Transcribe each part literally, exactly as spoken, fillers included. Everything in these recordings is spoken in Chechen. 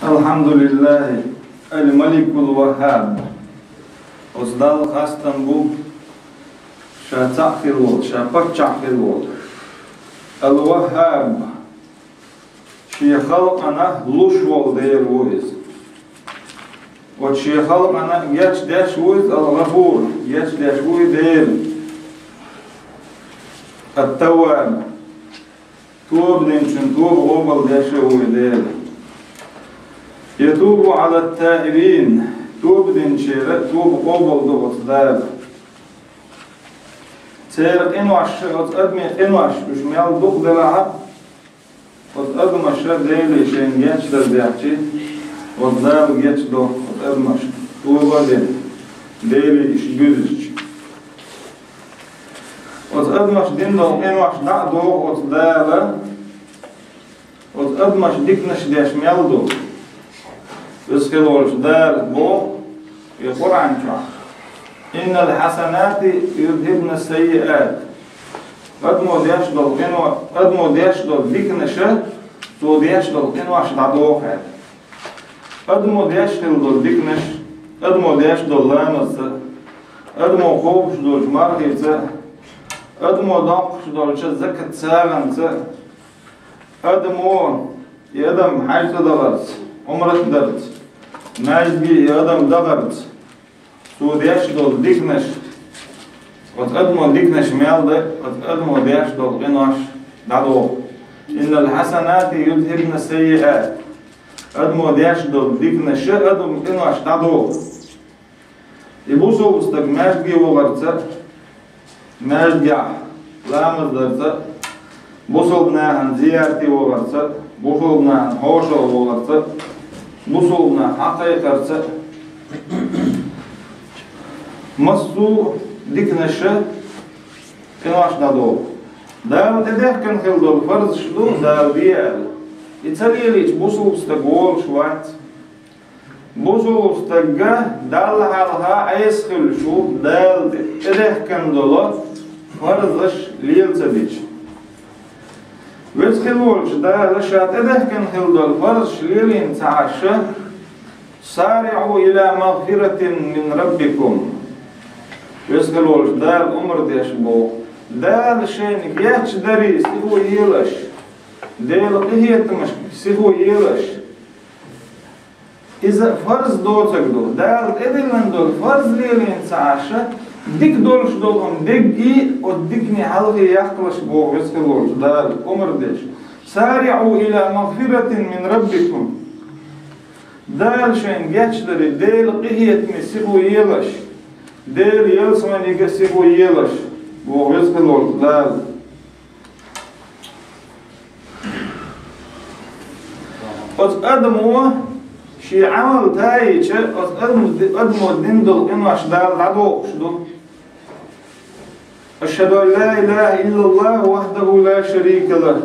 الحمد لله الملك الوهاب. Оцу Далла хастам бу, ша цхьаъ хилла волу, ша паччахь хилла волу. Ал-Ваххаб, шен халкъана луш волу Дела ву иза. Оцу шен халкъана гечдеш ву иза, Ал-Гъафур, гечдеш ву и Дела. Ат-Тавваб, тоба динчун тоба къобалдеш а ву и Дела. Ятубу Ӏалат-таибин, тоба динчеран тоба къобалдо оцу Дала. Церан къинош, оцу адамийн къинош уьш мел дукха делахь а, оцу адамаша Деле шайна гечдар баьхчи, оцу Дала гечдо оцу адамашна, тоба а дина, Деле уьш буьзча. Оцу адамаша дина долу къинош дӀа а доху оцу Дала, оцу адамаша диканаш деш мел ду. Веза хилла волчу Дала боху и Къуръан чохь: «Иннал хьасанати юзхибна саййиат». Адамо деш долу къино-, адамо деш долу диканаша, цо деш долу къинош дӀадоху аьлла. Адамо деш хилла долу диканаш, адамо деш долу ламазца, адамо кхобуш долчу мархица, адамо доккхуш долчу закат сагӀанца, адамо, и адам хьаьж цӀа дахарца, Ӏумрат дарца, маьждиге и адам дахарца, цо деш долу диканаш, оцу адамо диканаш мел дан, оцу адамо деш долу къинош дӀадоху. «Иннал хьасанати юзхибна саййиат». Адамо деш долу диканаш адамо къинош дӀадоху. И бусалба стаг маьждиге вахарца, маьждигехь ламаз дарца, бусалба нахана зиярте вахарца, бусалба нахана хьошалгӀа вахарца, бусалба нах хьакхайкхарца, массо а диканаша къинош дӀадоху. Дала тӀедехкина хилла долу фарзаш ду, Дала де аьлла. И ца лелийча бусалба стаг волуш вац. Бусалба стаг Далла хьалха Ӏеса хуьлуш ву, Дала тӀедехкина долу фарзаш лела ца дича. Веза хилла волчу Дала ша тӀедехкина хилла долу фарзаш лелийна ца Ӏаш, «СариӀу иля магфиратин мин раббикум». Веза хилла волчу Дала омра деш боху. Дала шайна гечдаре сихо елаш, Делан къинхетамашка сихо елаш. Иза фарз доцург ду. Дала тӀедиллина долу фарз лелийна ца Ӏаш, дика долуш долу хӀума дегги, оцу дикане хьалхе яккхалаш боху веза хилла волчу Дала омра деш. «СариӀу иля магфиратин мин раббикум». Дала шайна гечдаре, Делан къинхетаме сихо елаш, Делан ялсаманига сихо елаш боху веза хилла волчу Дала. Оцу адамо шен Ӏамал таийча, оцу адамо, адамо дина долу къинош Дала дӀадохуш ду. «Ашхаду ан ла илаха иллаллаху вахдаху ла шарика лаху,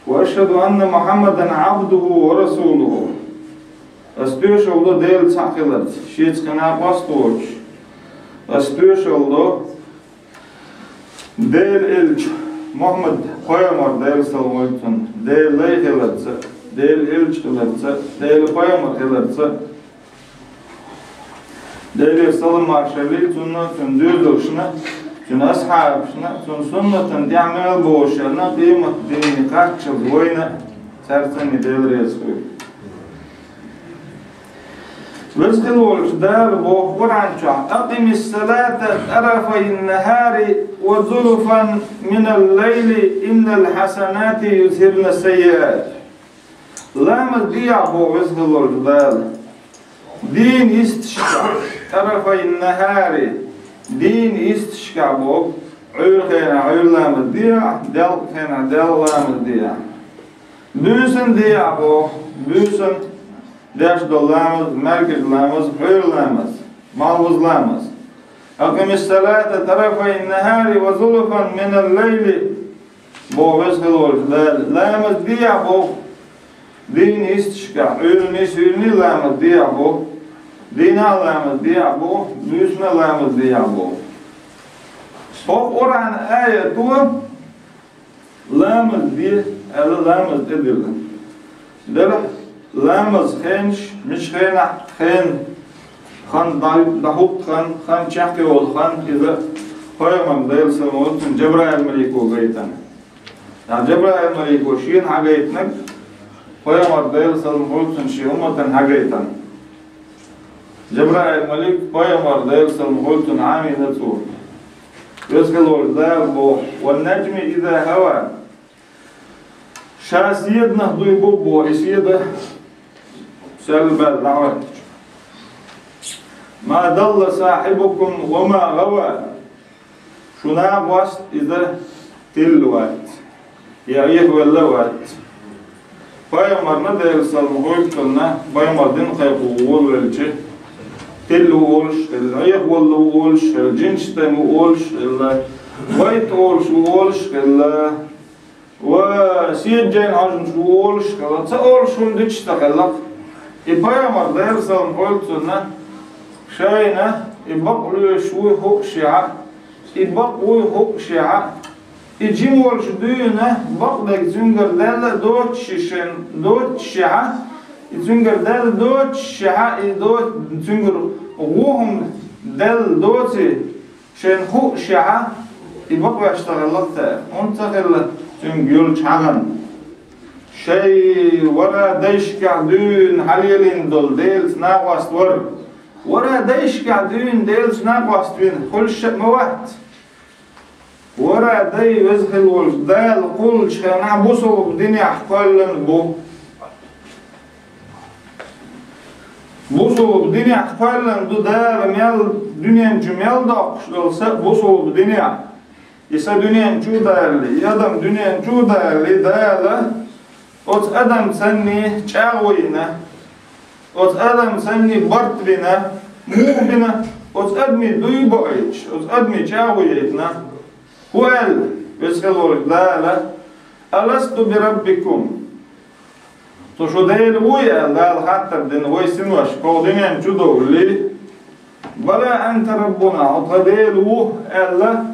ва ашхаду анна Мухаммадан абдуху ва расулуху». Ас тоьшалла до Дела цхьаъ хиларца, шеца кхин накъост воцуш. Ас тоьшалла до Делан элча Мухьаммад пайхамар, Делан салам хуьлда цунна, Делан лай хиларца, Делан элча хиларца, Делан пайхамар хиларца, Делера салам-маршалла хуьлда цунна, цуьнан доьзалшна, цуьнан асхьабашна, цуьнан суннатана тӀехь мел бохушшерна, къематдийне кхаччалц вайна, цаьрца а Дела реза хуьлда. Веза хилла волчу Дала боху Къуръан чохь: «Акъимис салата тарафайн нахари ва зулафан минал лайли, иннал хьасанати юзхибна саййиат». Ламаз дехьа боху веза хилла волчу Дала. Дийнан йисташкахь, тарафайн нахари, дийнан йисташкахь боху, Ӏуьйра хенахь Ӏуьйра ламаз дехьа, делкъа хенахь делкъа ламаз дехьа. Буьйсан дехьа боху, буьйсан деш долу ламаз, маьркӀажа ламаз, Ӏуьйра ламаз, малхбуза ламаз. «Акъимис салата тарафайн нахари ва зулафан минал лайли», боху веза хилла волчу Дала. Ламаз дехьа боху, дийнан йисташкахь, Ӏуьйранна, суьйранна ламаз дехьа боху, дийнахь ламаз дехьа боху, буьйсанна ламаз дехьа боху. ХӀокху Къуръан аято ламаз де аьлла, ламаз тӀедиллина. Делахь, Ламаз хенаш, мича хенахь хен, хан дӀа-, дӀахӀутту хан, хан чекхйолу хан, иза пайхамар Делан салам хуьлда цунна Жабраил малико гайтина. Ткъа Жабраил малико шена хьагайтинарг, пайхамар Делан салам хуьлда цунна шен умматана хьагайтина. Жабраил малик пайхамар Делан салам хуьлда цунна Ӏамийна цо. Веза хила волчу Дала боху: «Ван-наджми иза хӀава». Ша седанах дуй бу боху, и седа сел баьлла дӀахӀоьттича. «Ма далла сахьибукум ва ма гӀава». Шу накъост иза тилла вац, я Ӏехавелла вац. Пайхамарна Делан салам хуьлда цунна, пайхамар дин кхайкхо волавелча, тилла ву олуш хилла, Ӏехавелла ву олуш хилла, жинаш тайна ву олуш хилла, вайта олуш ву олуш хилла. Ва седа жайна хьожуш ву олуш хилла, ца олуш хӀума дича ца хилла. И пайхамар Делан салам хуьлда цунна, шайна и бакъ лоьшуш вуй хуъушехь, и бакъ вуй хуъушехь, и жима волчу дуьйна бакъдерг цуьнгара даьлла а доцуш шен доцушехь, и цуьнгара даьлла доцушехь, и до-, цуьнгара вон хӀума даьлла доций, шайна хуъушехь, и бакъвеш ца хилла цара, хӀунда ца хилла цуьнга йолчу хьагӀан. Шайн вара дайшкахь дуьйна хьалелийна долу Делаца накъост вара. Вара дайшкахь дуьйна Делаца накъост вина хуьлуш а ма вац. Вара дай, Веза хила волчу Дала кхуллучу хенахь бусалба динехь кхоьллина бу. Бусалба динехь кхоьллина ду Дала мел, дуьнен чу мел доккхуш долу са бусалба динехь. И са дуьнен чу а далале, и адам дуьнен чу а далале, Дала оцу адамцанний чӀагӀо йина, оцу адамцанний барт бина, муха бина, оцу адамий дуй боуьйтуш, оцу адамий чӀагӀо яйтина. ХӀун аьлла, Веза хила волчу Дала: «Аласту би раббикум?» Со шу Дела вуй аьлла, Дала хаттар дина вай синош, кху дуьнен чу довлале. «Бала анта раббуна», хьо тхан Дела ву аьлла,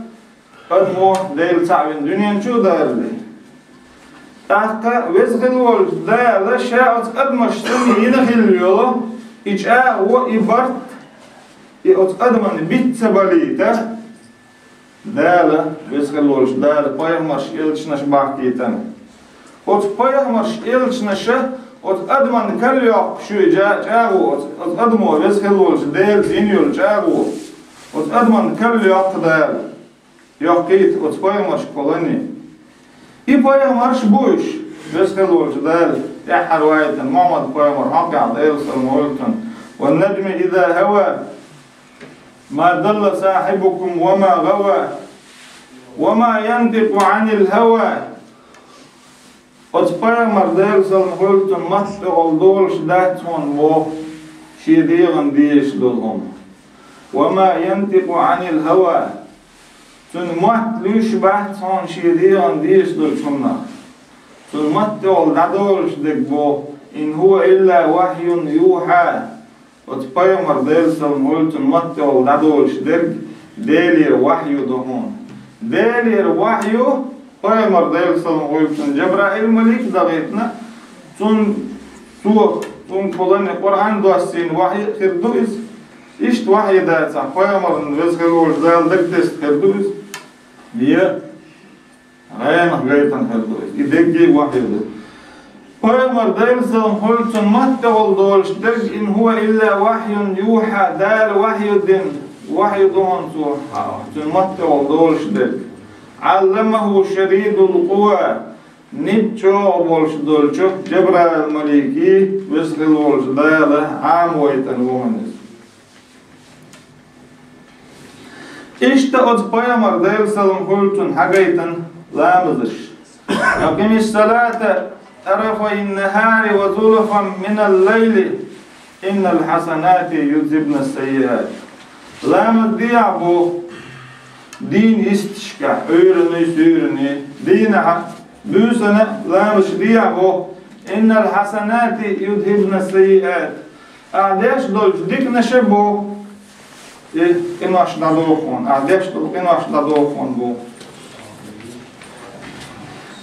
адамо Дела цхьаъ вина дуьнен чу а далале. ТӀаккха Веза хила волчу Дала ша оцу адамашца йина хилла йолу и чӀагӀо, и барт, и оцу адаман биц ца балийта, Дала, Веза хила волчу Дала пайхамарш, элчанаш бахкийтина. Оцу пайхамарш, элчанаша оцу адаман карла йоккхуш ю и жа-, чӀагӀо, оцу, оцу адамо, Веза хила волчу Делаца йина йолу чӀагӀо, оцу адаман карла йоккху Дала. Йоккхийта оцу пайхамаршкахула. И пайхамарш бу уьш, Веза хила волчу Дала тӀаьххьара вайтина Мухьаммад пайхамар хьокъехь, Делан салам хуьлда цунна: «Ван-наджми иза хӀава». «Ма далла сахьибукум ва ма гӀава, ва ма янтикъу Ӏанил хӀава». Оцу пайхамар, Делан салам хуьлда цунна, мотт тӀехула долуш дац хьуна боху шен дегӀан дезаш долу хӀума. «Ва ма янтикъу Ӏанил хӀава». Цуьнан мотт луьйш бац хьуна шен дегӀан дезаш долчу хӀуманах. Цуьнан мотт тӀехула дӀадолуш дерг боху: «Ин хӀува илла вахьюн юхьа». Оцу пайхамар, Делан салам хуьлда цунна, мотт тӀехула дӀадолуш дерг Делера вахью ду хьуна. Делера вахью пайхамар, Делан салам хуьлда цунна, Жабраил малик а дахийтина, цунна, цо, цуьнгахула Къуръан доссийна вахьи а хир ду иза. Иштта вахьи дацахь, пайхамарна, Веза хила волчу Дала дагадеста хир ду иза. Я гӀенах гайтина хир ду иза. И дерриге а вахьи ду. Пайхамар, Делан салам хуьлда цунна, мотт тӀехула долуш дерг: «Ин хӀува илла вахьюн юхьа», Дала вахью дина, вахью ду хьуна цо, цуьнан мотт тӀехула долуш дерг. «ӀалламахӀу шадидул къува», нитт чӀогӀа болуш долчу Жабраил маликий, Веза хила волчу Дала Ӏамавайтина ву хьуна иза. Иштта оцу пайхамар, Делан салам хуьлда цунна, хьагайтина ламазаш: «Акъимис-салата тарафайн-нахӀари ва зулафан минал-лайли, иннал-хьасанати юзхӀибнас-саййиӀат». Ламаз дехьа боху дийнан йисташкахь, Ӏуьйранний, суьйранний, дийнахь а, буьйсанна а ламазаш дехьа боху: «Иннал-хьасанати юзхӀибнас-саййиӀат». Ахь деш долчу диканаша боху, и къинош дӀадоху хьуна, ахь деш долу къинош дӀадоху хьуна боху.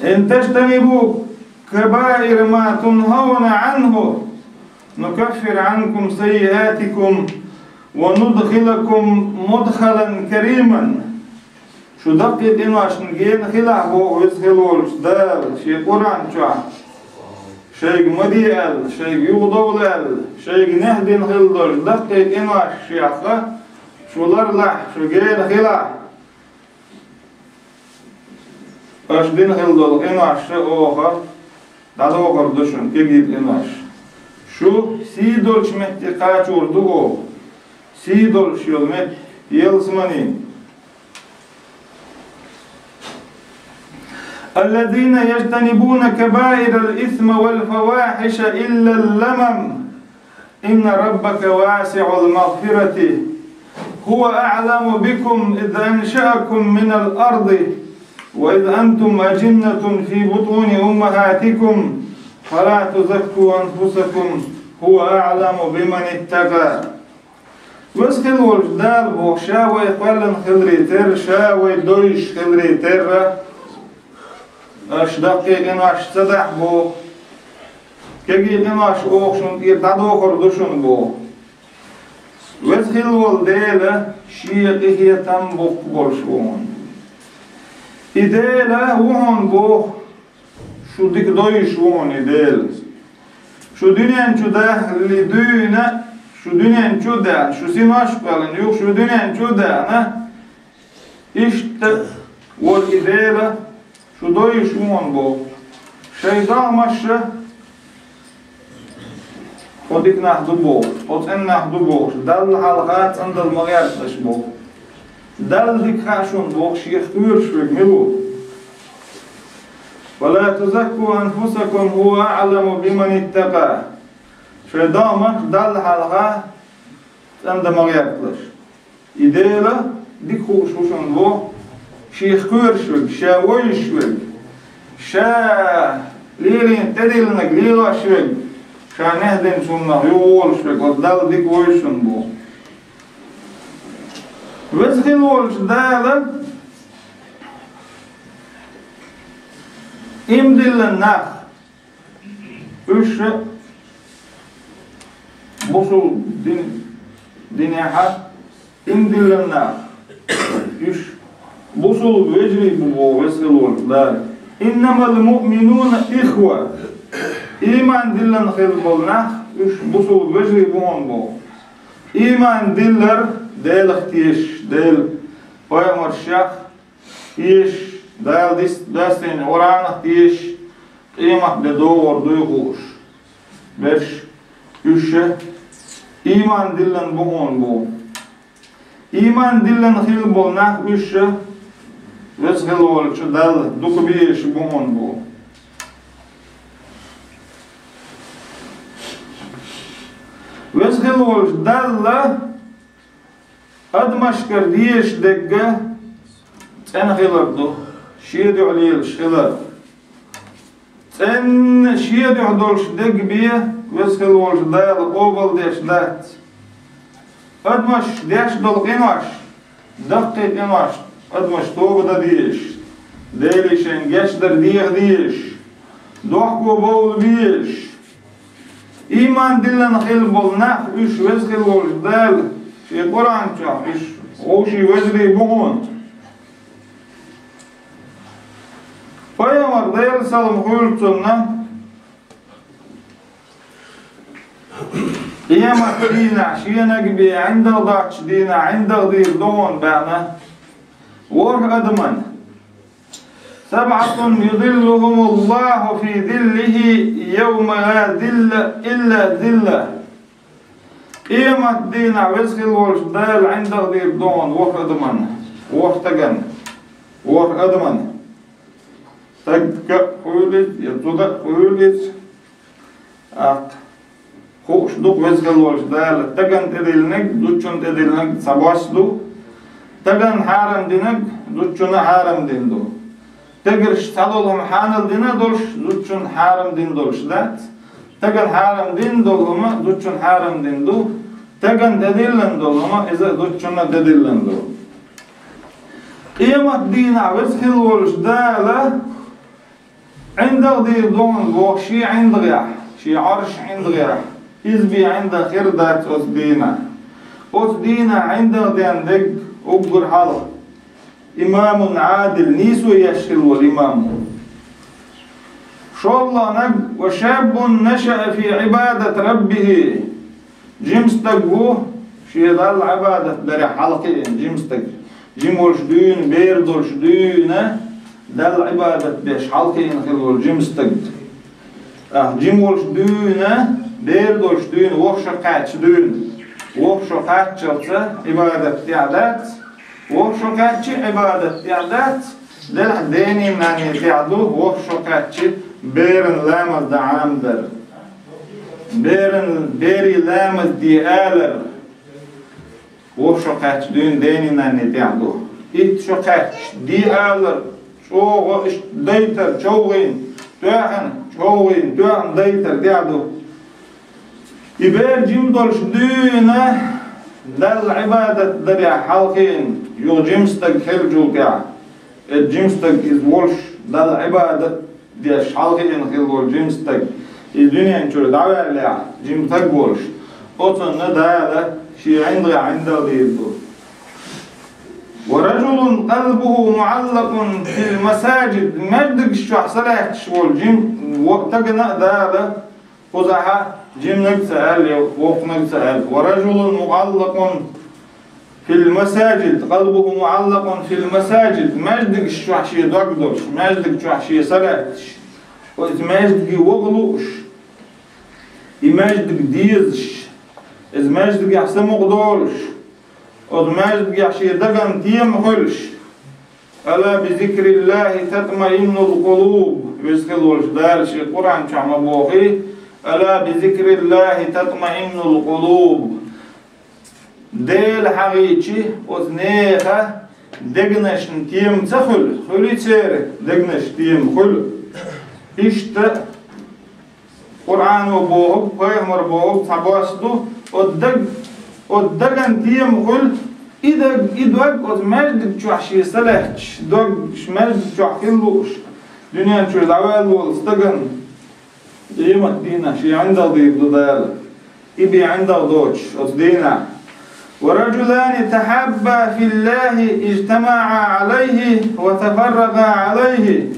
«Ин таджтанибу кабаира ма тунхӀавна ӀанхӀу». نكفر عنكم سيئاتكم وندخلكم مدخلا كريما. Шу даккхий къиношна гена хилахь, боху Веза хила волчу Дала Шен Къуръан чохь, шайга ма де аьлла, шайга юхадовла аьлла, шайга нехь дина хила долу даккхий къинош шех, шу ларлахь, шу гена хилахь. Аша дина хила долу къинош оха дӀадохур ду шуна, кегий къинош. Шу сий долчу метте кхачор ду оха. Сий долуш йолу метта ялсамани. الذين يجتنبون كبائر الإثم والفواحش إلا اللمم إن ربك واسع المغفرة هو أعلم بكم إذ أنشأكم من الأرض وإذ أنتم أجنة في بطون أمهاتكم فلا تزكوا أنفسكم هو أعلم بمن اتقى. Веза хила волчу Дала боху, Ша вай кхоьллина хиларе терра, Ша вай дойуш хиларе терра, аша даккхий къинош ца дахь боху, кегий къинош оха шуна тӀера дӀадохур ду шуна боху. Веза хила волу Дела Шен къинхетам боккха болуш ву хьуна. И Дела ву хьуна боху, шу дика дойуш ву хьуна и Дела. Шу дуьнен чу дахале дуьйна, шу дуьнен чу а даьхна, шу синош а кхоьллина юха шу дуьнен чу а даьхна, иштта волу и Дела шу дойуш ву хьуна боху. Шайн догӀмаша, хьо дика нах ду боху, хьо цӀена нах ду бохуш, Далла хьалха цӀандала ма гӀерталаш боху. Далла дика хаьа шуна боху, Шех кхоьруш верг мила ву. ولا تزكوا أنفسكم هو أعلم بمن اتقى. Шайн догӀмаш Далла хьалха цӀандан ма гӀерталаш. И Дела дика хууш ву шуна боху, Шех кхоьруш верг, Ша войуш верг, Ша лелийна тӀедиллинарг лелош верг, Ша нехь динчунах юхаволуш верг, оцу Далла дика войуш шуна боху. Веза хила волчу Дала ийман диллина нах, уьш бусул дин, динехьа ийман диллина нах, уьш бусул вежарий бу боху Веза хила волчу Дала. إنما المؤمنون إخوة. Ийман диллина хила болу нах, уьш бусул вежарий бу хьуна боху. Ийман диллар Делах тешаш, Делан пайхамаршех тешаш, Дала дис-, дастийна Къуръанах тешаш, къемат де догӀур дуй хууш берш, уьш ийман диллина бу хьуна боху. Ийман диллина хила болу нах уьш Веза хила волчу Далла дукха безаш бу хьуна боху. Веза хила волчу Далла адамашкара дезаш дерг цӀена хилар ду, шен дуьхьа лелаш хилар. ЦӀена шен дуьхьа долуш дерг бен Веза хила волчу Дала къобалдеш дац. Адамаш деш долу къинош, даккхий къинош, адамаш тоба дан дезаш, Деле шайна гечдар деха дезаш, дохко бовла безаш. Ийман диллина хила болу нах уьш Веза хила волчу Дала Шен Къуръан чохь уьш вовшийн вежарий бу хьуна. Пайхамар, Делан салам хуьлда цунна, къемат дийнахь шен нагахь бен ӀиндагӀ доцучу дийнахь ӀиндагӀ дийр ду хьуна баьхна ворхӀ адаман. سبعة يظلهم الله في ظله يوم لا ظل إلا ظله. Къемат дийнахь Веза хила волчу Дала ӀиндагӀ дийр ду хьуна ворхӀ адаман, ворхӀ стаган, ворхӀ адаман. Стаг а хуьлийла, я зуда а хуьлийла. ТӀаккха хууш ду-кх Веза хила волчу Дала, стагана тӀедиллинарг, зудчунна тӀедиллинарг цхьабосса ду, стагана хьарам динарг зудчунна хьарам дина ду. Стегарш цхьадолу хӀума хьанал дина а долуш, зудчунна хьарам дина долуш дац. Стагана хьарам дина долу хӀума зудчунна хьарам дина ду, стагана тӀедиллина долу хӀума иза зудчунна тӀедиллина ду. Къемат дийнахь Веза хила волчу Дала ӀиндагӀ дийр ду хьуна боху шен ӀиндагӀехь, шен Ӏаршан ӀиндагӀехь. Иза бен ӀиндагӀа хир дац оцу дийнахь. Оцу дийнахь ӀиндагӀа ден дерг уггар хьалха. Имамун Ӏадил, нийсо еш хилла волу имам. ШолгӀаниг: «Ва шаббун нашаа фи Ӏибадати раббихи». Жима стаг ву, шен Далла Ӏибадат дарехь хьалакхиъна жима стаг. Жима волуш дуьйна, бер долуш дуьйна, Далла Ӏибадат деш хьалакхиъна хилла волу жима стаг. ТӀаккха жима волуш дуьйна, бер долуш дуьйна, воккха шо кхаьчча дуьйна. Воккха шо кхаччалца Ӏибадат тӀехь дац, воккха шо кхаьчча Ӏибадат тӀехь дац, делахь денний-нанний тӀехь ду, воккха шо кхаьчча беран ламаз дан Ӏамадар. Беран, берийн ламаз де алар. Воккха шо кхаьчча дуьйна денний-нанний тӀехь ду. Итт шо кхаьчча, де алар, чӀогӀа иштта дайтар, човхийна, тоьхна, човхийна, тоьхна дайтар тӀехь ду. И бер жима долуш дуьйна, Далла Ӏибадат дарехь хьалакхиъна, юха жима стаг хиллачул тӀехь. Иза жима стаг иза волуш, Далла Ӏибадат деш хьалакхиъна хилла волу жима стаг, иза дуьнен чуьра дӀаваьллехь, жима стаг волуш, оцунна Дала шен ӀиндагӀехь ӀиндагӀа дийр ду. «Ва ражулун къалбуху муӀаллакъун фил масаджид», маьждигаш чохь са лаьтташ волу жима во-, стагана а Дала, кхузахь жиманиг а ца аьлла, я воккханиг а ца аьлла. «Ва ражулун муӀаллакъун фил масаджид, къалбуху муӀаллакъун фил масаджид», маьждигаш чохь шен дог долуш, маьждиг чохь шен са лаьтташ, оцу маьждиге ваха лууш, и маьждиг дезаш, иза маьждигехь самукъа долуш, оцу маьждигехь шен даган тема хуьлуш. «Ала би зикриллахи татмаиннул къулуб», веза хилла волчу Дала шен Къуръан чохь ма бохий: «Ала би зикриллахи татмаиннул къулуб». Дела хьахийча, оцу нехан дегнашна тема ца хуьлу, хуьлий церан дегнаш тема хуьлу. Иштта Къуръано бохург, пайхамар бохург цхьабосса ду, оцу даг-, оцу даган тема хуьлу, и даг, и дог оцу маьждиг чохь шен са лаьтташ, дог маьждиг чохь хила лууш, дуьнен чуьра дӀаваьлла волу стагана къемат дийнахь шен ӀиндагӀа дийр ду Дала. И бен ӀиндагӀа доцуш оцу дийнахь. «Ва раджулани тахьабба филлахи ижтамаӀа Ӏалайхи ва тафарракъа Ӏалайхи».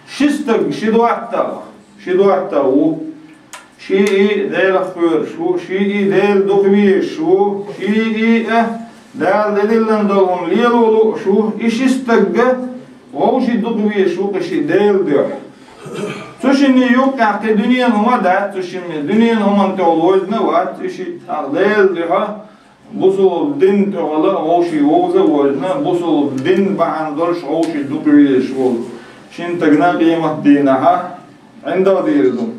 Ши стаг, ши доттагӀа, ши доттагӀа ву. Шиъ Делах кхоьруш ву, шиъ Дела дукха везаш ву, шиъ а Дала тӀедиллина долу хӀума лело лууш ву. И ши стаг а вовший дукха везаш ву кхин шиъ Делан дуьхьа. Цу шинна юккъехь кхин дуьненан хӀума а дац, цу шинна дуьненан хӀуманна тӀехула вовзийна а вац и шиъ, тӀаккха Делан дуьхьа бусулба дин тӀехула вовший вовза а вовзийна, бусулба дин бахьана долуш вовший дукха везаш волу шина стагана къемат дийнахьа ӀиндагӀа дийр ду.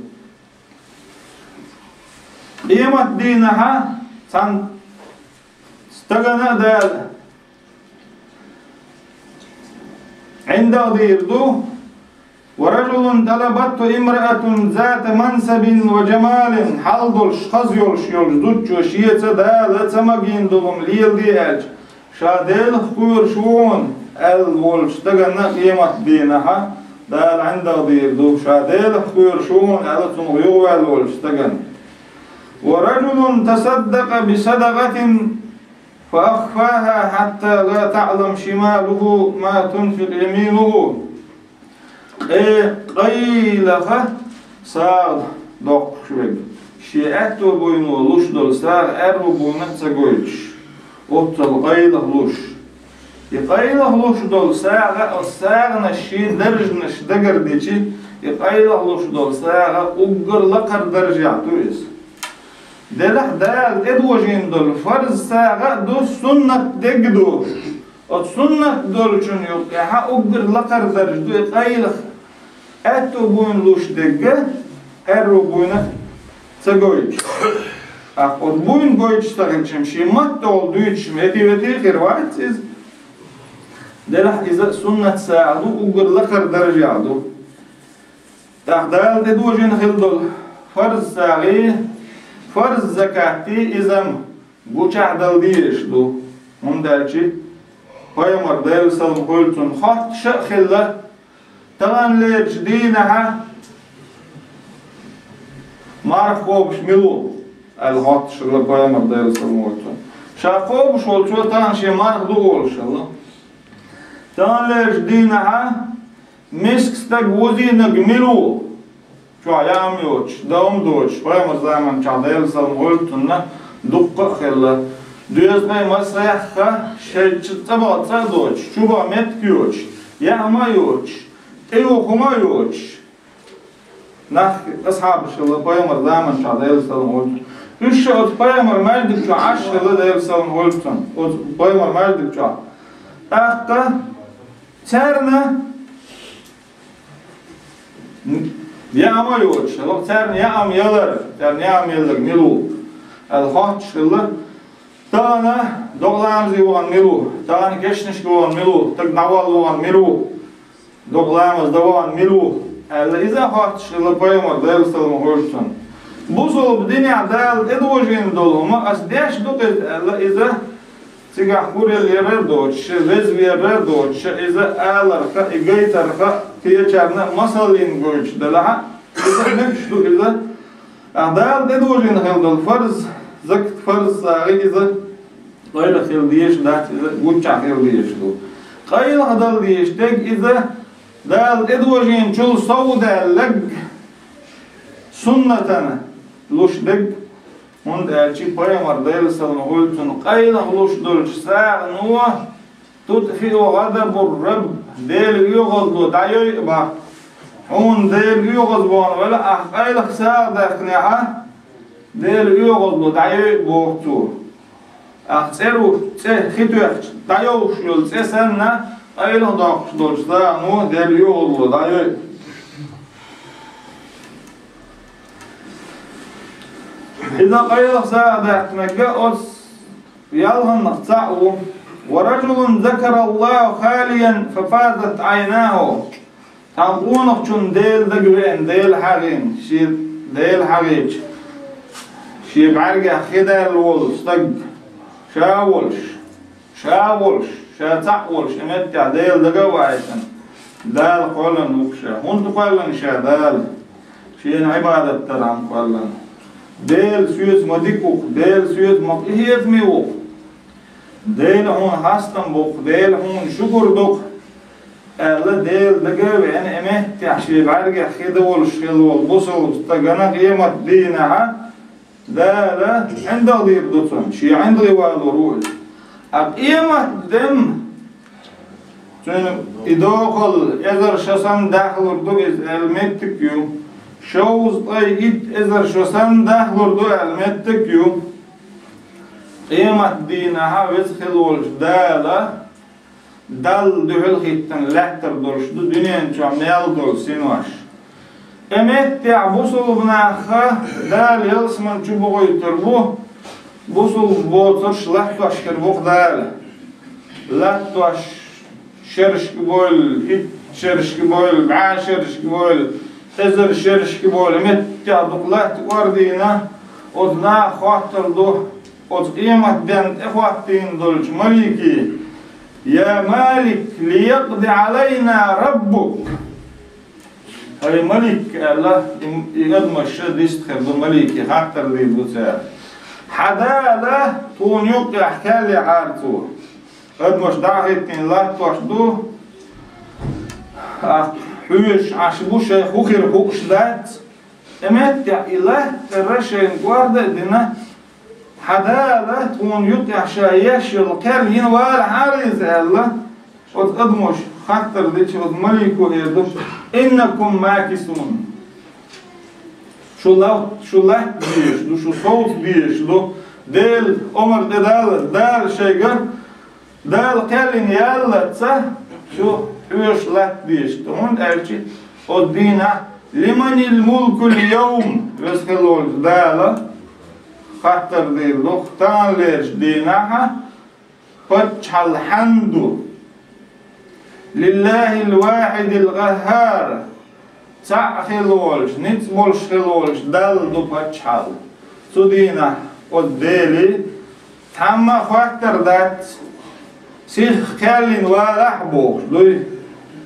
Къемат дийнахьа цхьана стагана а Дала ӀиндагӀа дийр ду. «Ва раджулун талабатху имраатун зата мансабин ва джамалин», хьал долуш, хаза йолуш йолчу зудчо шеца Дала ца магийна долу хӀума леладе аьлча, ша Делах кхоьруш ву хьуна аьлла волчу стагана къемат дийнахьа Дала ӀиндагӀа дийр ду, ша Делах кхоьруш ву хьуна аьлла цунах юхаваьлла волчу стагана. «Ва раджулун тасаддакъа би садакъатин фа ахфаха хьатта ла таӀлам шималуху ма тунфикъу яминуху». Къе-, къайлаха сагӀа доккхуш верг, шен аьтто буйно луш долу сагӀа аьрру буйна а ца гойтуш, оццул къайлаха луш. И къайлаха луш долу сагӀа, оцу сагӀанаш шен даржанаш дагардичи, и къайлаха луш долу сагӀа уггар лакхара даржехь ду иза. Делахь Дала тӀедожийна долу фарз сагӀа а ду, суннат дерг а ду. Оцу суннат долчун юккъехьа уггар лакхара дарж ду и къайлаха, аьтту буйна луш дерг а, аьрру буйна а ца гойтуш. ТӀаккха оцу буйна гойтуш ца хилча-м, шен маттахула дуьйцуш-м, эти-ветий хир вац иза. Делахь иза суннат сагӀа ду, уггар лакхара даржехь ду. ТӀаккха Дала тӀедожийна хилла долу фарз сагӀий, фарз закатий иза-м гучахь дала дезаш ду. ХӀунда аьлча пайхамар, Делан салам хуьлда цунна, хоттуш а хилла, таханлерчу дийнахьа марха кхобуш мила ву? аьлла хоттуш хилла пайхамар, Делан салам хуьлда цунна. Ша кхобуш волчо тахана шен марха ду олуш хилла. Таханлерчу дийнахьа миска стаг вузийнарг мила ву? Чохь яа хӀума йоцуш, дан хӀума доцуш, пайхамар заманчохь, Делан салам хуьлда цунна, дуккха а хилла. Доьзалхой массаьхха шайн цӀа боху цӀа а доцуш, чу боху меттиг а йоцуш, яа хӀума а йоцуш, тӀеюха хӀума а йоцуш. Нах, асхьабаш хилла пайхамар заманчохь, Делан салам хуьлда цунна. Уьш ша оцу пайхамар маьждиг чохь Ӏаш хилла, Делан салам хуьлда цунна, оцу пайхамар маьждиг чохь. ТӀаккха царна яа хӀума йоцуш хилла, царна яа хӀума ялар, царна яа хӀума ялар мила ву аьлла хоттуш хилла. Тахана докъа ламазе вахана мила ву, тахана кешнашка вахана мила ву, стаг дӀавала вахана мила ву, докъа ламаз дан вахана мила ву аьлла, иза а хоттуш хилла пайхамар, Делан салам хуьлда цунна. Бусалба динехь Дала тӀедожийна долу хӀума ас деш ду-кх иза аьлла, иза цигахь хӀур яр а доцуш, веза вер а доцуш, иза аларх а, и гайтарх а, кхечарна а масаллина гойтуш делахь а, иза мегаш ду иза. Ткъа Дала тӀедожийна хила долу фарз, закат фарз сагӀи иза къайлаха хила дезаш дац, иза гуччохь хила дезаш ду. Къайлаха дала дезаш дерг иза Дала тӀедожийначул сов даьлларг, суннатана луш дерг, хӀунда аьлча пайхамар, Делан салам хуьлда цунна, къайлаха луш долчу сагӀано «тутфиу гӀадабур-Рабб», Делан оьгӀазло дӀайой а боху. Хьуна Делан оьгӀаз вахана велахь, ахь къайлаха сагӀа даьккхинехь, Делан оьгӀазло дӀайой а боху цо. Ахь цӀе ру, цӀе хи тоьхча, дӀайовхуш йолу цӀе санна, къайлаха доккхуш долчу сагӀано Делан оьгӀазло дӀайой. Иза къайлаха сагӀа даьккхинарг оцу ялханнах цхьаъ ву: «Ва раджулун закараллаха халиян фафазат Ӏайнаху». Цхьана къонахчунна Дела дага веана, Дела хьагӀийна, шен Дела хьагӀийча, шен бӀаьргех хи даьлла волу стаг, ша а волуш, ша а волуш, ша цхьаъ волуш, и меттехь Дела дага а ваийтина, Дала кхоьллина ву-кх ша. ХӀунда кхоьллина ша Дала? Шена Ӏибадат дархьама кхоьллина. Дела соьца ма дика ву-кх, Дела соьца ма къинхетаме ву-кх. Дела хьуна хастам бу-кх, Дела хьуна шукур ду-кх, аьлла, Дела дага а веана, и меттехь шен бӀаьргех хи долуш хилла волу бусалба стагана къематан дийнахьа Дала ӀиндагӀ дийр ду цунна, шен ӀиндагӀе валор ву иза. Ткъа къематден, цуьнан и дохалла эзар шо санна дахлур ду иза аьлла меттиг а ю, шовзткъе итт эзар шо санна дахлур ду аьлла меттиг а ю. Къематан дийнахьа Веза хила волчу Дала Далла дуьхьал хӀиттина лаьттар долуш ду дуьнен чохь мел долу синош. И меттехь бусалба нахха Дала ялсамани чу бохуьйтур бу, бусалба боцурш латтош хир бу-кх Дала. Латтош шерашка бойла, итт шерашка бойла, бӀе шерашка бойла, эзар шерашка бойла, меттехь дукха латта кӀордийна, оцу наха хоттур ду, оцу къематден тӀе хӀоттийна долчу малике: «Я Малик, лиякъди Ӏалайна раббук». «ХӀай малик», – аьлла, и, и адамаш ша дист хир ду, малике хаттар дийр ду цара. «Хьан Дала тхуна юккъехь кхел яхьара цо». Адамаш дӀа а хӀиттийна латтош ду, а, хьоьжуш Ӏаш бу, шайх хӀун хир хууш дац. И меттехь и латта тӀера шайна кӀорда а дина, «Хьан Дала тхуна юккъехь ша еш йолу кхел йина валахьара иза», – аьлла, оцу адамаш хаттар дича, оцу малико эр ду: «Иннакум макисун». Шу лат-, шу латта дезаш ду, шу совца дезаш ду. Делан омра тӀе Дала, Дала шайга Дала кхел йина яллалц шу хьоьжуш латта дезаш ду, хӀунда аьлча оцу дийнахь: «Лиманил мулкул йовм», – Веза хила волчу Дала хаттар дийр ду, таханлерчу дийнахь паччахьалла хьанна ду? «Лиллахил вахидил къаххар». Цхьаъ хила волуш, ницкъ болуш хила волуш Далла ду паччахьалла. Цу дийнахь оцу Деле цхьамма а хаттар дац, сиха кхел йина валахь а бохуш дуй.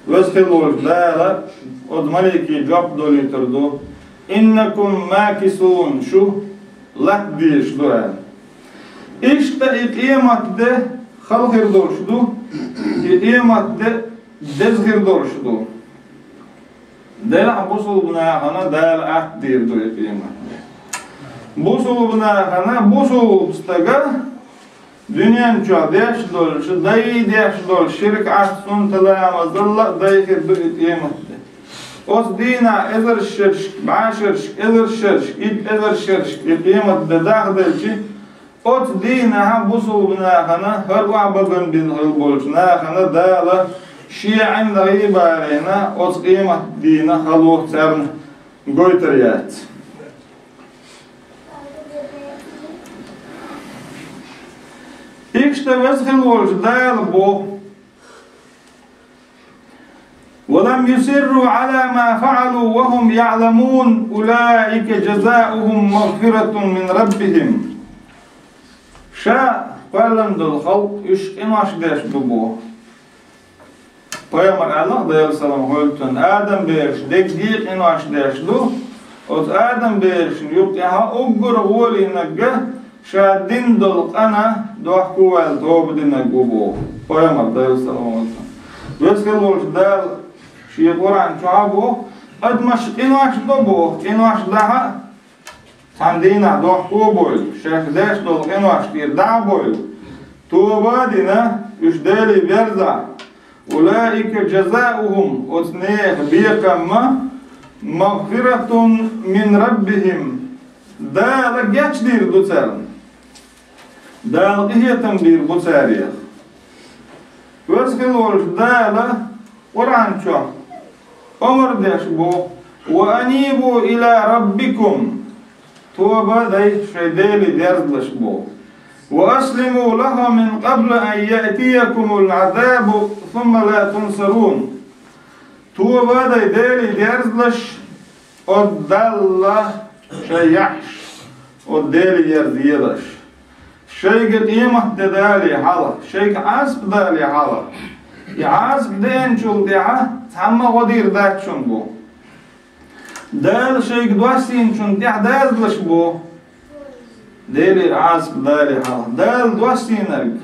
Веза хила волчу Дала оцу малике жоп долуьйтур ду: «Иннакум макисун», шу латта дезаш ду аьлла. Иштта и къематде хала хир долуш ду, и къематде деза хир долуш ду. Делахь бусулба нахана Дала атта дийр ду и къематде. Бусулба нахана, бусулба стага дуьнен чохь деш долчу, дай деш долчу ширк, Ӏаьсунна таламазалла а дай хир ду и къематде. Оцу дийнахь эзар шершка, бӀе шершка, эзар шершка, итт эзар шершка и къематде дахделчи, оцу дийнахь бусулба нахана, хӀара охьабагам бина хила болчу нахана Дала Шен ӀиндагӀий а балийна, оцу къематдийнан хало царна гойтур яц. Иштта Веза хила волчу Дала боху: «ولم يصروا على ما فعلوا وهم يعلمون أولئك جزاؤهم مغفرة من ربهم». Ша кхоьллина долу халкъ уьш къинош деш ду боху. Пайхамар аьлла, Делан салам хуьлда цунна, Адам бераш дерриге а къинош деш ду, оцу Адам берашна юккъехь уггар гӀолийнарг ша дина долу къина дохко ваьлла тоба динарг ву боху. Пайхамар, Делан салам хуьлда цунна. Веза хила волчу Дала Шен Къуръан чохь а боху, адамаш къинош до боху, къинош дахь а, цхьана дийнахь дохко а бойла, шаьш деш долу къинош тӀера дӀа а бойла, тоба а дина, уьш Деле верзахь, «أولئك جزاؤهم», оцу нехан бекхам, «مغفرة من ربهم», Дала гечдийр ду царна. Дала къинхетам бийр бу царех. Веза хила волчу Дала Къуръан чохь омра деш бу: «وأنيبوا إلى ربكم». Тоба а дай шайн Деле дерзалаш бу. «وأسلموا له من قبل أن يأتيكم العذاب ثم لا تنصرون». Тоба а дай Деле дерзалаш, оцу Далла шайн яхьаш, оцу Деле ерзаелаш. Шайга къематде дале хьалха, шайга Ӏазап дале хьалха. И Ӏазап деанчул тӀаьхьа цхьамма а гӀо дийр дац шуна бу. Дала шайга доссийначунна тӀаьхьа дазалаш бу. Делера Ӏазап дале хьалха. Дала доссийнарг,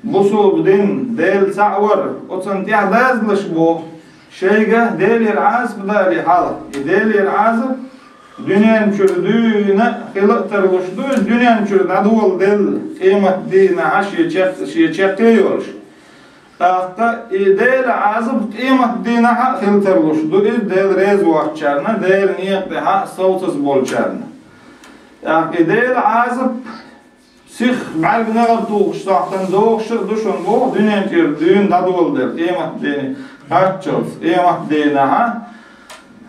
бусулба дин, Дела цхьаъ вар, оцунна тӀаьхьа дазалаш бу. Шайга Делера Ӏазап дале хьалха. И Делера Ӏазап дуьнен чуьра дуьйна хила а тарлуш ду, иза дуьнен чуьра дӀадоладелла, къематдийнахь шен чекх-, шен чекхе а йолуш. ТӀаккха и Делан Ӏазап къематдийнахь а хила тарлуш ду, иза Дела реза воцучарна, Делан некъа тӀехь а совцаза болчарна. ТӀаккха и Делан Ӏазап сиха бӀаьрг негӀар тухуш сохьтана догӀуш а ду шуна боху, дуьнен чуьра дуьйна дӀадоладелла, къематдийне кхаччалц, къематдийнахь а,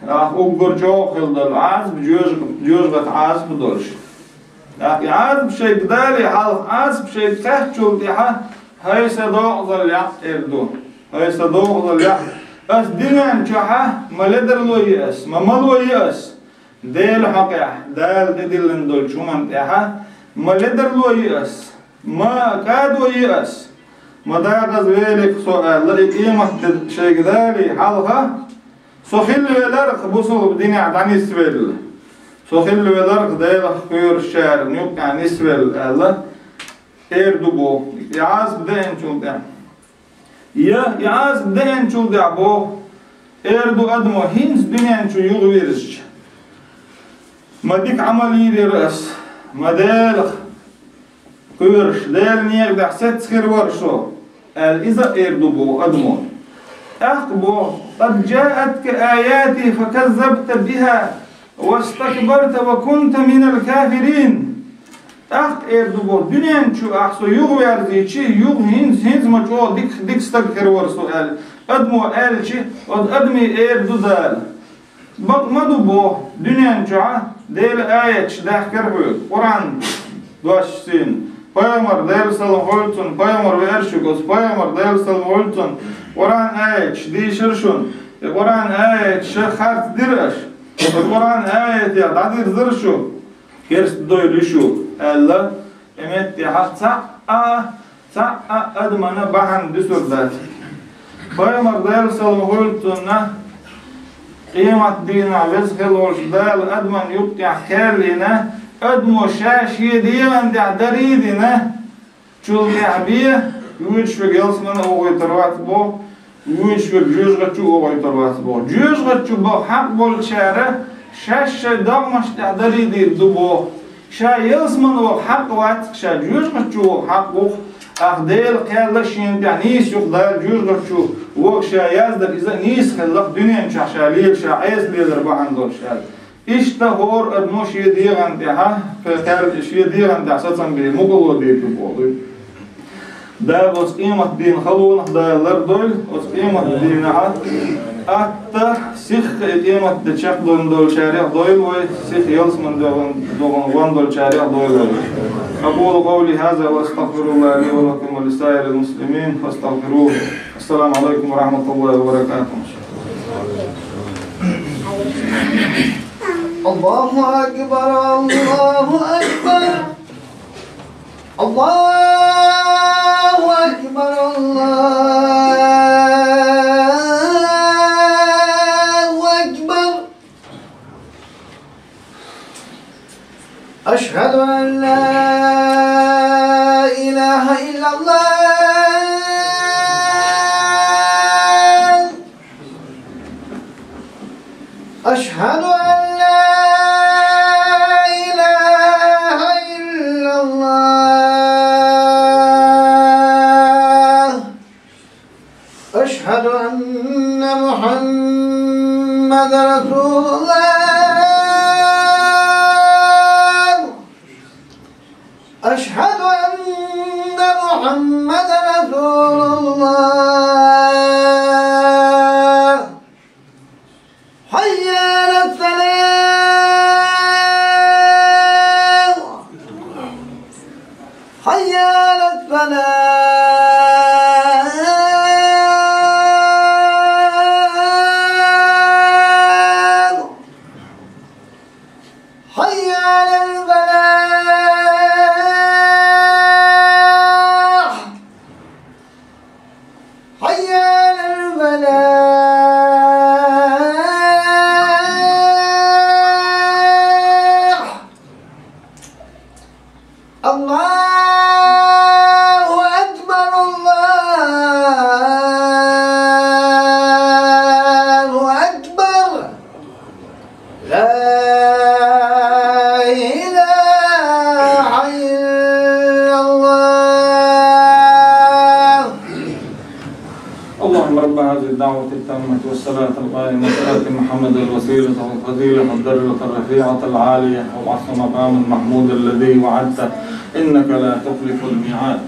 тӀаккха уггар чӀогӀа хила долу Ӏазап, жоьжа-, жоьжахати Ӏазап долуш. ТӀаккха и Ӏазап шайга дале хьалха, Ӏазап шайга кхаьччул тӀаьхьа, хӀай сан догӀазалла якъ, эр ду. ХӀай сан догӀазалла якъ. Ас дуьнен чохь а ма ледарло йи ас, ма мало йи ас. Делан хьокъехь, Дала тӀедиллина долчу хӀуманна тӀехь а ма ледарло йи ас, ма кӀадо йи ас, ма дакъаза велира со аьлла, и къематде шайга дале хьалха, со хилла веларх бусулба динехь дӀанисвелла. Со хилла веларх Делах кхоьручарна юккъехь нисвелла аьлла, эр ду боху, и Ӏазап деанчул тӀаьхьа. Я, и Ӏазап деанчул тӀаьхьа боху, эр ду адамо, хӀинца дуьнен чу юхавирзича, ма дика Ӏамал йийр яра ас, ма Делах кхоьруш, Делан некъа тӀехь сецца хир вара со, аьлла, иза а эр ду боху адамо. ТӀаккха боху: «قد جاءتك آياتي فكذبت بها واستكبرت وكنت من الكافرين». ТӀаккха эр ду боху: «Дуьнен чу ахь со юхаверзийчи, юха хӀинца, хӀинца ма чӀогӀа дика, дика стаг хир вара со», аьлла, адамо аьлчи, оцу адаме эр ду Дала: «Бакъ ма ду боху, дуьнен чохь а Делан аяташ даьхкира хьоьга, Къуръан доссийна, пайхамар, Делан салам хуьлда цунна, пайхамар веара шуьга, оцу пайхамар, Делан салам хуьлда цунна, Къуръан аяташ дийшира шуна, и Къуръан аяташ харцдира аша, оцу Къуръан аятех дӀадирзира шу, керста дойла ю шу», аьлла, и меттехь цхьа а, цхьа а адамана бахьана дуьсур дац. Пайхамар, Делан салам хуьлда цунна, къематдийнахь Веза хила волчу Дала адаман юккъехь кхел йина, Адамо ша шен дегӀан тӀехь дарий дина, чул тӀехь бе, вуьйцуш верг ялсамане а вохуьйтур вац боху, вуьйцуш верг жоьжахати чу а вохуьйтур вац боху. Жоьжахати чу баха хьакъ болчара шаьш шайн догӀмаш тӀехь дарий дийр ду боху. Ша ялсамане ваха хьакъ вац, ша жоьжахати чу ваха хьакъ ву-кх, тӀаккха Делан кхел а шена тӀехь нийса ю-кх Дала жоьжахати чу ваха ша яздара, иза а нийса хилла-кх дуьнен чохь ша лела, ша Ӏеса лелар бахьана долуш аьлла. Иштта хӀора адамо шен дегӀан тӀехь, кхел, шен дегӀан тӀехь сацам бен мукъало дийр ду боху. Дала оцу къематдийнан халонах Дала лардойла, оцу къематдийнахь атта сихха и къематде чекхдовлуш долчарех дойла вай, сихха ялсамане догӀун, догӀун гӀон долчарех дойла вай. أقول قولي هذا وأستغفر الله لي ولكم ولسائر المسلمين فاستغفروه. السلام عليكم ورحمة الله وبركاته. الله أكبر، الله أكبر، الله أكبر، الله أكبر. أشهد أن لا إله إلا الله. أشهد أن لا إله إلا الله. أشهد أن محمد رسول الله. أشهد أن محمد رسول الله. حي على الفلاح. حي على الفلاح. حي على الفلاح. حي على الفلاح. الله أكبر، الله أكبر. لا إله إلا الله. اللهم رب هذه الدعوة التامة والصلاة القائمة، آت محمدا الوسيلة والفضيلة والدرجة الرفيعة العالية، وابعثه مقاما محمودا الذي وعدته، إنك لا تخلف الميعاد.